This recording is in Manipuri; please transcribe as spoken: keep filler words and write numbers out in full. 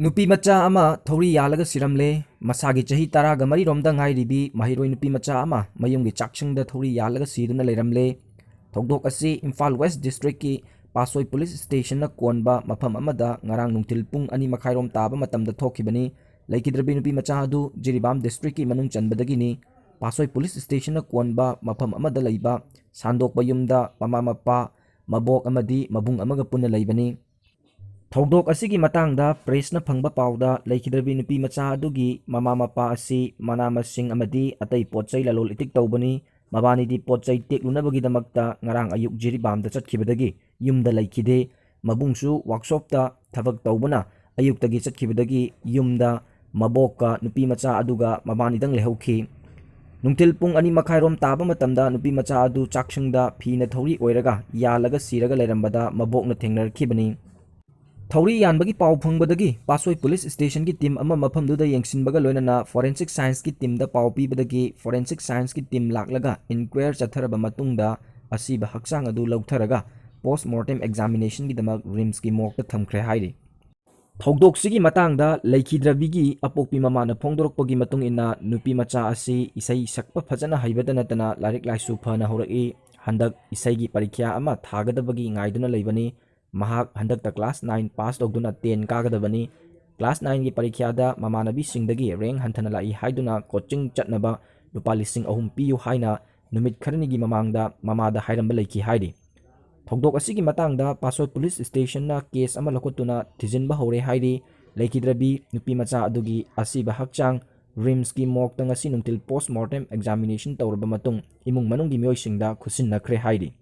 ꯅꯨꯄꯤ ꯃꯆꯥ ꯑꯃ ꯊꯧꯔꯤ ꯌꯥꯜꯂꯒ ꯁꯤꯔꯝꯂꯦ꯫ ꯃꯁꯥꯒꯤ ꯆꯍꯤ ꯇꯔꯥꯒ ꯃꯔꯤꯔꯣꯝꯗ ꯉꯥꯏꯔꯤꯕꯤ ꯃꯍꯩꯔꯣꯏ ꯅꯨꯄꯤ ꯃꯆꯥ ꯑꯃ ꯃꯌꯨꯝꯒꯤ ꯆꯥꯛꯁꯪꯗ ꯊꯧꯔꯤ ꯌꯥꯜꯂꯒ ꯁꯤꯗꯨꯅ ꯂꯩꯔꯝꯂꯦ꯫ ꯊꯧꯗꯣꯛ ꯑꯁꯤ ꯏꯝꯐꯥꯜ ꯋꯦꯁ ꯗꯤꯁꯇ꯭ꯔꯤꯛꯀꯤ ꯄꯥꯠꯁꯣꯏ ꯄꯨꯂꯤꯁ ꯁ꯭ꯇꯦꯁꯟꯅ ꯀꯣꯟꯕ ꯃꯐꯝ ꯑꯃꯗ ꯉꯔꯥꯡ ꯅꯨꯡꯊꯤꯜ ꯄꯨꯡ ꯑꯅꯤ ꯃꯈꯥꯏꯔꯣꯝ ꯇꯥꯕ ꯃꯇꯝꯗ ꯊꯣꯛꯈꯤꯕꯅꯤ꯫ ꯂꯩꯈꯤꯗ꯭ꯔꯕꯤ ꯅꯨꯄꯤ ꯃꯆꯥ ꯑꯗꯨ ꯖꯤꯔꯤꯕꯥꯝ ꯗꯤꯁꯇ꯭ꯔꯤꯛꯀꯤ ꯃꯅꯨꯡ ꯆꯟꯕꯗꯒꯤꯅꯤ꯫ ꯄꯥꯠꯁꯣꯏ ꯄꯨꯂꯤꯁ ꯁ꯭ꯇꯦꯁꯟꯅ ꯀꯣꯟꯕ ꯃꯐꯝ ꯑꯃꯗ ꯂꯩꯕ ꯁꯥꯟꯗꯣꯛꯄ ꯌꯨꯝꯗ ꯃꯃꯥ ꯃꯄꯥ, ꯃꯕꯣꯛ ꯑꯃꯗꯤ ꯃꯕꯨꯡ ꯑꯃꯒ ꯄꯨꯟꯅ ꯂꯩꯕꯅꯤ꯫ ꯊꯧꯗꯣꯛ ꯑꯁꯤꯒꯤ ꯃꯇꯥꯡꯗ ꯄ꯭ꯔꯦꯁꯅ ꯐꯪꯕ ꯄꯥꯎꯗ, ꯂꯩꯈꯤꯗ꯭ꯔꯕꯤ ꯅꯨꯄꯤ ꯃꯆꯥ ꯑꯗꯨꯒꯤ ꯃꯃꯥ ꯃꯄꯥ ꯑꯁꯤ ꯃꯅꯥ ꯃꯁꯤꯡ ꯑꯃꯗꯤ ꯑꯇꯩ ꯄꯣꯠ ꯆꯩ ꯂꯂꯣꯜ ꯏꯇꯤꯛ ꯇꯧꯕꯅꯤ꯫ ꯃꯕꯥꯅꯤꯗꯤ ꯄꯣꯠ ꯆꯩ ꯇꯦꯛꯂꯨꯅꯕꯒꯤꯗꯃꯛꯇ ꯉꯔꯥꯡ ꯑꯌꯨꯛ ꯖꯤꯔꯤꯕꯥꯝꯗ ꯆꯠꯈꯤꯕꯗꯒꯤ ꯌꯨꯝꯗ ꯂꯩꯈꯤꯗꯦ꯫ ꯃꯕꯨꯡꯁꯨ ꯋꯥꯛꯁꯣꯞꯇ ꯊꯕꯛ ꯇꯧꯕꯅ ꯑꯌꯨꯛꯇꯒꯤ ꯆꯠꯈꯤꯕꯗꯒꯤ ꯌꯨꯝꯗ ꯃꯕꯣꯛꯀ ꯅꯨꯄꯤ ꯃꯆꯥ ꯑꯗꯨꯒ ꯃꯕꯥꯅꯤꯗꯪ ꯂꯩꯍꯧꯈꯤ꯫ ꯅꯨꯡꯊꯤꯜ ꯄꯨꯡ ꯑꯅꯤ ꯃꯈꯥꯏꯔꯣꯝ ꯇꯥꯕ ꯃꯇꯝꯗ ꯅꯨꯄꯤ ꯃꯆꯥ ꯑꯗꯨ ꯆꯥꯛꯁꯪꯗ ꯐꯤꯅ ꯊꯧꯔꯤ ꯑꯣꯏꯔꯒ ꯌꯥꯜꯂꯒ ꯁꯤꯔꯒ ꯂꯩꯔꯝꯕꯗ ꯃꯕꯣꯛꯅ ꯊꯦꯡꯅꯔꯛꯈꯤꯕꯅꯤ꯫ ꯊꯧꯔꯤ ꯌꯥꯟꯕꯒꯤ ꯄꯥꯎ ꯐꯪꯕꯗꯒꯤ ꯄꯥꯠꯁꯣꯏ ꯄꯨꯂꯤꯁ ꯁ꯭ꯇꯦꯁꯟꯒꯤ ꯇꯤꯝ ꯑꯃ ꯃꯐꯝꯗꯨꯗ ꯌꯦꯡꯁꯤꯟꯕꯒ ꯂꯣꯏꯅꯅ ꯐꯣꯔꯦꯟꯁꯤꯛ ꯁꯥꯏꯟꯁꯀꯤ ꯇꯤꯝꯗ ꯄꯥꯎ ꯄꯤꯕꯗꯒꯤ ꯐꯣꯔꯦꯟꯁꯤꯛ ꯁꯥꯏꯟꯁꯀꯤ ꯇꯤꯝ ꯂꯥꯛꯂꯒ ꯏꯟꯀ꯭ꯋꯥꯌꯔ ꯆꯠꯊꯔꯕ ꯃꯇꯨꯡꯗ ꯑꯁꯤꯕ ꯍꯛꯆꯥꯡ ꯑꯗꯨ ꯂꯧꯊꯔꯒ ꯄꯣꯁ ꯃꯣꯔꯇꯦꯝ ꯑꯦꯛꯖꯥꯃꯤꯅꯦꯁꯟꯒꯤꯗꯃꯛ ꯔꯤꯝꯁꯀꯤ ꯃꯣꯔꯒꯇ ꯊꯝꯈ꯭ꯔꯦ ꯍꯥꯏꯔꯤ꯫ ꯊꯧꯗꯣꯛꯁꯤꯒꯤ ꯃꯇꯥꯡꯗ ꯂꯩꯈꯤꯗ꯭ꯔꯕꯤꯒꯤ ꯑꯄꯣꯛꯄꯤ ꯃꯃꯥꯅ ꯐꯣꯡꯗꯣꯔꯛꯄꯒꯤ ꯃꯇꯨꯡ ꯏꯟꯅ, ꯅꯨꯄꯤ ꯃꯆꯥ ꯑꯁꯤ ꯏꯁꯩ ꯁꯛꯄ ꯐꯖꯅ ꯍꯩꯕꯇ ꯅꯠꯇꯅ ꯂꯥꯏꯔꯤꯛ ꯂꯥꯏꯁꯨ ꯐꯅ ꯍꯧꯔꯛꯏ꯫ ꯍꯟꯗꯛ ꯏꯁꯩꯒꯤ ꯄꯔꯤꯈ꯭ꯌꯥ ꯑꯃ ꯊꯥꯒꯗꯕꯒꯤ ꯉꯥꯏꯗꯨꯅ ꯂꯩꯕꯅꯤ꯫ ꯃꯍꯥꯛ ꯍꯟꯗꯛꯇ ꯀ꯭ꯂꯥꯁ ꯅꯥꯏꯟ ꯄꯥꯁ ꯇꯧꯗꯨꯅ ꯇꯦꯟ ꯀꯥꯒꯗꯕꯅꯤ꯫ ꯀ꯭ꯂꯥꯁ ꯅꯥꯏꯟꯒꯤ ꯄꯔꯤꯈ꯭ꯌꯥꯗ ꯃꯃꯥꯟꯅꯕꯤꯁꯤꯡꯗꯒꯤ ꯔꯦꯡ ꯍꯟꯊꯅ ꯂꯥꯛꯏ ꯍꯥꯏꯗꯨꯅ ꯀꯣꯆꯤꯡ ꯆꯠꯅꯕ ꯂꯨꯄꯥ ꯂꯤꯁꯤꯡ ꯑꯍꯨꯝ ꯄꯤꯌꯨ ꯍꯥꯏꯅ ꯅꯨꯃꯤꯠ ꯈꯔꯅꯤꯒꯤ ꯃꯃꯥꯡꯗ ꯃꯃꯥꯗ ꯍꯥꯏꯔꯝꯕ ꯂꯩꯈꯤ ꯍꯥꯏꯔꯤ꯫ ꯊꯧꯗꯣꯛ ꯑꯁꯤꯒꯤ ꯃꯇꯥꯡꯗ ꯄꯥꯠꯁꯣꯏ ꯄꯨꯂꯤꯁ ꯁ꯭ꯇꯦꯁꯟꯅ ꯀꯦꯁ ꯑꯃ ꯂꯧꯈꯠꯇꯨꯅ ꯊꯤꯖꯤꯟꯕ ꯍꯧꯔꯦ ꯍꯥꯏꯔꯤ꯫ ꯂꯩꯈꯤꯗ꯭ꯔꯕꯤ ꯅꯨꯄꯤ ꯃꯆꯥ ꯑꯗꯨꯒꯤ ꯑꯁꯤꯕ ꯍꯛꯆꯥꯡ ꯔꯤꯝꯁꯀꯤ ꯃꯣꯔꯒꯇ ꯉꯁꯤ ꯅꯨꯡꯊꯤꯜ ꯄꯣꯁ ꯃꯣꯔꯇꯦꯝ ꯑꯦꯛꯖꯥꯃꯤꯅꯦꯁꯟ ꯇꯧꯔꯕ ꯃꯇꯨꯡ ꯏꯃꯨꯡ ꯃꯅꯨꯡꯒꯤ ꯃꯤꯑꯣꯏꯁꯤꯡꯗ ꯈꯨꯠꯁꯤꯟꯅꯈ꯭ꯔꯦ ꯍꯥꯏꯔꯤ꯫